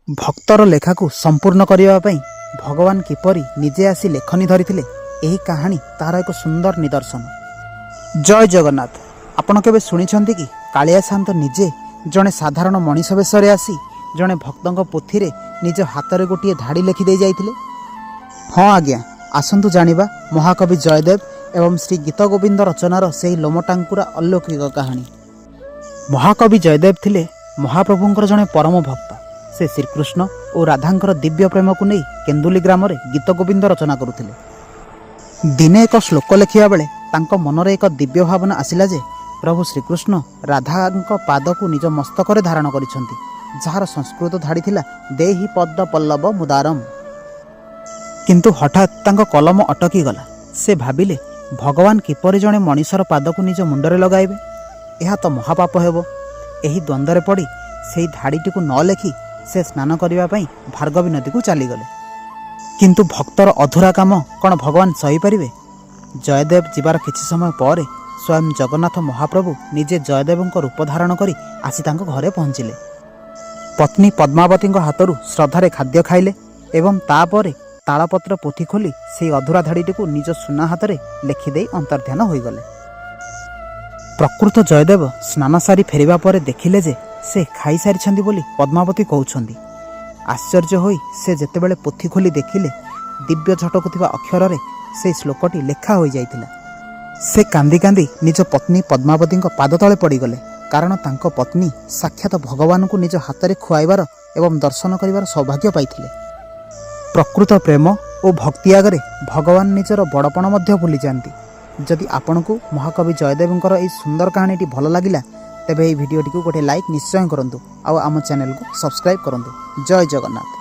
ଭକ୍ତର ଲେଖାକୁ ସମ୍ପୂର୍ଣ୍ଣ କରିବା ପାଇଁ ଭଗବାନ କିପରି ନିଜେ ଆସି ଲେଖନୀ ଧରିଥିଲେ, ଏହି କାହାଣୀ ତାହାର ଏକ ସୁନ୍ଦର ନିଦର୍ଶନ। ଜୟ ଜଗନ୍ନାଥ। ଆପଣ କେବେ ଶୁଣିଛନ୍ତି କି, କାଳିଆ ସାଆନ୍ତ ନିଜେ ଜଣେ ସାଧାରଣ ମଣିଷ ବେଶରେ ଆସି ଜଣେ ଭକ୍ତଙ୍କ ପୋଥିରେ ନିଜ ହାତରେ ଗୋଟିଏ ଧାଡ଼ି ଲେଖିଦେଇ ଯାଇଥିଲେ? ହଁ ଆଜ୍ଞା, ଆସନ୍ତୁ ଜାଣିବା ମହାକବି ଜୟଦେବ ଏବଂ ଶ୍ରୀ ଗୀତଗୋବିନ୍ଦ ରଚନାର ସେହି ଲୋମଟାଙ୍କୁରା ଅଲୌକିକ କାହାଣୀ। ମହାକବି ଜୟଦେବ ଥିଲେ ମହାପ୍ରଭୁଙ୍କର ଜଣେ ପରମ ଭକ୍ତ। ସେ ଶ୍ରୀକୃଷ୍ଣ ଓ ରାଧାଙ୍କର ଦିବ୍ୟ ପ୍ରେମକୁ ନେଇ କେନ୍ଦୁଲି ଗ୍ରାମରେ ଗୀତଗୋବିନ୍ଦ ରଚନା କରୁଥିଲେ। ଦିନେ ଏକ ଶ୍ଲୋକ ଲେଖିବା ବେଳେ ତାଙ୍କ ମନରେ ଏକ ଦିବ୍ୟ ଭାବନା ଆସିଲା ଯେ ପ୍ରଭୁ ଶ୍ରୀକୃଷ୍ଣ ରାଧାଙ୍କ ପାଦକୁ ନିଜ ମସ୍ତକରେ ଧାରଣ କରିଛନ୍ତି, ଯାହାର ସଂସ୍କୃତ ଧାଡ଼ି ଥିଲା "ଦେହି ପଦ ପଲ୍ଲବ ମୁଦାରମ"। କିନ୍ତୁ ହଠାତ୍ ତାଙ୍କ କଲମ ଅଟକି ଗଲା। ସେ ଭାବିଲେ, ଭଗବାନ କିପରି ଜଣେ ମଣିଷର ପାଦକୁ ନିଜ ମୁଣ୍ଡରେ ଲଗାଇବେ? ଏହା ତ ମହାପାପ ହେବ। ଏହି ଦ୍ୱନ୍ଦ୍ୱରେ ପଡ଼ି ସେହି ଧାଡ଼ିଟିକୁ ନ ଲେଖି ସେ ସ୍ନାନ କରିବା ପାଇଁ ଭାର୍ଗବୀ ନଦୀକୁ ଚାଲିଗଲେ। କିନ୍ତୁ ଭକ୍ତର ଅଧୁରା କାମ କ'ଣ ଭଗବାନ ସହିପାରିବେ? ଜୟଦେବ ଯିବାର କିଛି ସମୟ ପରେ ସ୍ୱୟଂ ଜଗନ୍ନାଥ ମହାପ୍ରଭୁ ନିଜେ ଜୟଦେବଙ୍କ ରୂପ ଧାରଣ କରି ଆସି ତାଙ୍କ ଘରେ ପହଞ୍ଚିଲେ। ପତ୍ନୀ ପଦ୍ମାବତୀଙ୍କ ହାତରୁ ଶ୍ରଦ୍ଧାରେ ଖାଦ୍ୟ ଖାଇଲେ ଏବଂ ତାପରେ ତାଳପତ୍ର ପୋଥି ଖୋଲି ସେହି ଅଧୁରା ଧାଡ଼ିଟିକୁ ନିଜ ସୁନା ହାତରେ ଲେଖିଦେଇ ଅନ୍ତର୍ଧ୍ୟାନ ହୋଇଗଲେ। ପ୍ରକୃତ ଜୟଦେବ ସ୍ନାନ ସାରି ଫେରିବା ପରେ ଦେଖିଲେ ଯେ ସେ ଖାଇସାରିଛନ୍ତି ବୋଲି ପଦ୍ମାବତୀ କହୁଛନ୍ତି। ଆଶ୍ଚର୍ଯ୍ୟ ହୋଇ ସେ ଯେତେବେଳେ ପୋଥି ଖୋଲି ଦେଖିଲେ, ଦିବ୍ୟ ଝଟକୁଥିବା ଅକ୍ଷରରେ ସେହି ଶ୍ଲୋକଟି ଲେଖା ହୋଇଯାଇଥିଲା। ସେ କାନ୍ଦି କାନ୍ଦି ନିଜ ପତ୍ନୀ ପଦ୍ମାବତୀଙ୍କ ପାଦ ତଳେ ପଡ଼ିଗଲେ, କାରଣ ତାଙ୍କ ପତ୍ନୀ ସାକ୍ଷାତ ଭଗବାନଙ୍କୁ ନିଜ ହାତରେ ଖୁଆଇବାର ଏବଂ ଦର୍ଶନ କରିବାର ସୌଭାଗ୍ୟ ପାଇଥିଲେ। ପ୍ରକୃତ ପ୍ରେମ ଓ ଭକ୍ତି ଆଗରେ ଭଗବାନ ନିଜର ବଡ଼ପଣ ମଧ୍ୟ ଭୁଲିଯାଆନ୍ତି। ଯଦି ଆପଣଙ୍କୁ ମହାକବି ଜୟଦେବଙ୍କର ଏହି ସୁନ୍ଦର କାହାଣୀଟି ଭଲ ଲାଗିଲା, ତେବେ ଏହି ଭିଡ଼ିଓଟିକୁ ଗୋଟେ ଲାଇକ୍ ନିଶ୍ଚୟ କରନ୍ତୁ ଆଉ ଆମ ଚ୍ୟାନେଲକୁ ସବସ୍କ୍ରାଇବ୍ କରନ୍ତୁ। ଜୟ ଜଗନ୍ନାଥ।